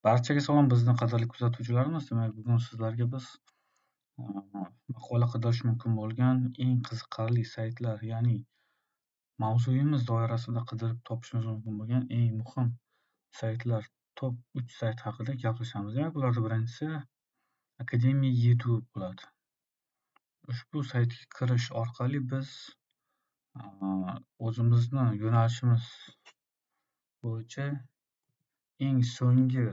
Barchaga salom bizni qadrli kuzatuvchilarimiz. Demak, bugun sizlarga biz maqola qidirish mumkin bo'lgan eng qiziqarli saytlar, ya'ni mavzuyimiz doirasida qidirib topishimiz mumkin bo'lgan eng muhim saytlar, top 3 sayt haqida gaplashamiz. Demak, bularning birinchisi Academia Edu bo'ladi. Ushbu saytga kirish orqali biz o'zimizni yo'nalishimiz bo'yicha eng so'nggi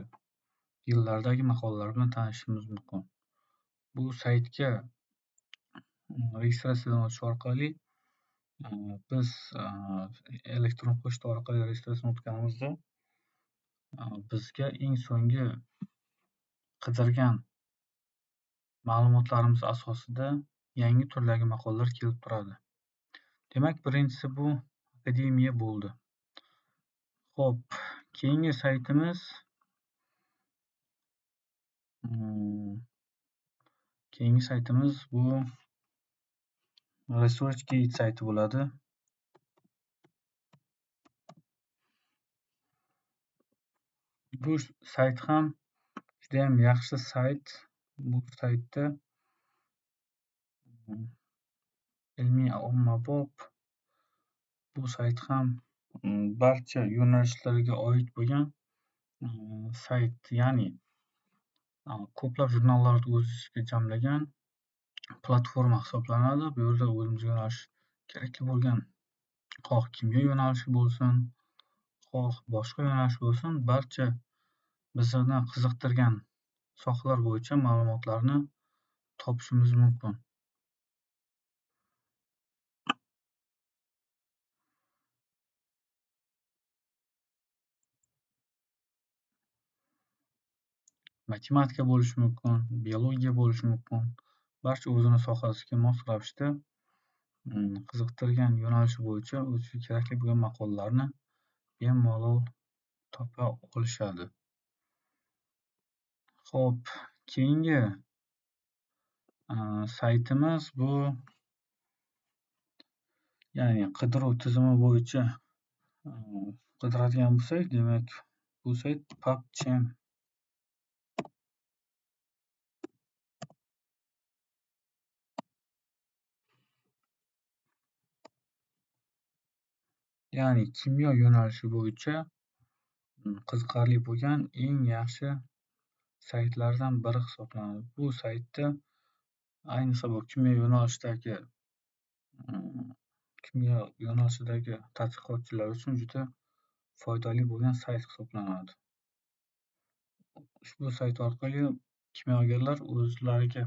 yillardagi maqolalar bilan tanishishimiz mumkin. Bu saytga registratsiyadan o'tish orqali biz elektron pochta orqali registratsiyadan o'tganimizda bizga eng so'nggi qidirgan ma'lumotlarimiz asosida yangi turdagi maqolalar kelib turadi. Demak, birinchisi bu Academia bo'ldi. Xo'p, keyingi saytimiz bu ResearchGate sayti bo'ladi. Bu sayt ham juda ham yaxshi sayt. Bu saytda ilmiy ommabop bu sayt ham barcha yo'nalishlarga oid bo'lgan sayt, ya'ni ko'plab jurnallarni o'z ichiga jamlagan platforma hisoblanadi. Bu yerda o'zimizga yo'nalish kerakli bo'lgan, xoh kimyo yo'nalishi bo'lsin, xoh boshqa yo'nalish bo'lsin, barcha bizni qiziqtirgan sohalar bo'yicha ma'lumotlarni topishimiz mumkin. Matematika bo'lishi mumkin, biologiya bo'lishi mumkin. Barcha o'zini sohasiga mos ravishda qiziqtirgan yo'nalishi bo'yicha o'ziga kerakli bo'lgan maqolalarni bemalol topa olishadi. Xo'p, keyingi saytimiz bu, ya'ni qidiruv tizimi bo'yicha qidiradigan bo'lsak, demak, bu sayt PubChem. Ya'ni kimyo yo'nalishi bo'yicha qiziqarli bo'lgan eng yaxshi saytlardan biri hisoblanadi. Bu saytda ayniqsa bu kimyo yo'nalishidagi tadqiqotchilar uchun juda foydali bo'lgan sayt hisoblanadi. Ushbu sayt orqali kimyogarlar o'zlariga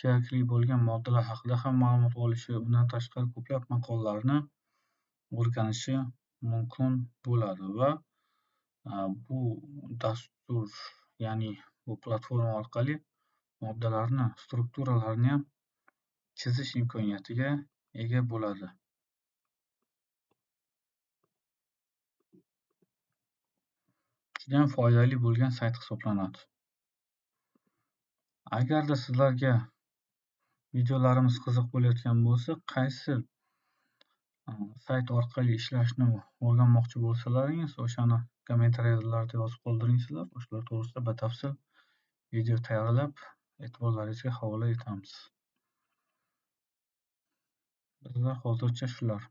kerakli bo'lgan moddalar haqida ham ma'lumot olishi, undan tashqari ko'plab maqolalarni o'rganishi mumkin bo'ladi va bu dastur, ya'ni bu platforma orqali moddalarni strukturalarini ham chizish imkoniyatiga ega bo'ladi. Juda ham foydali bo'lgan sayt hisoblanadi. Agarda sizlarga videolarimiz qiziq bo'layotgan bo'lsa, qaysi sayt orqali ishlashni o'rganmoqchi bo'lsalaringiz, o'shani kommentariyalarda yozib qoldiringizlar. O'shalar to'g'risida batafsil video tayyorlab, e'tiborlaringizga havola etamiz. Bizda hozircha shular.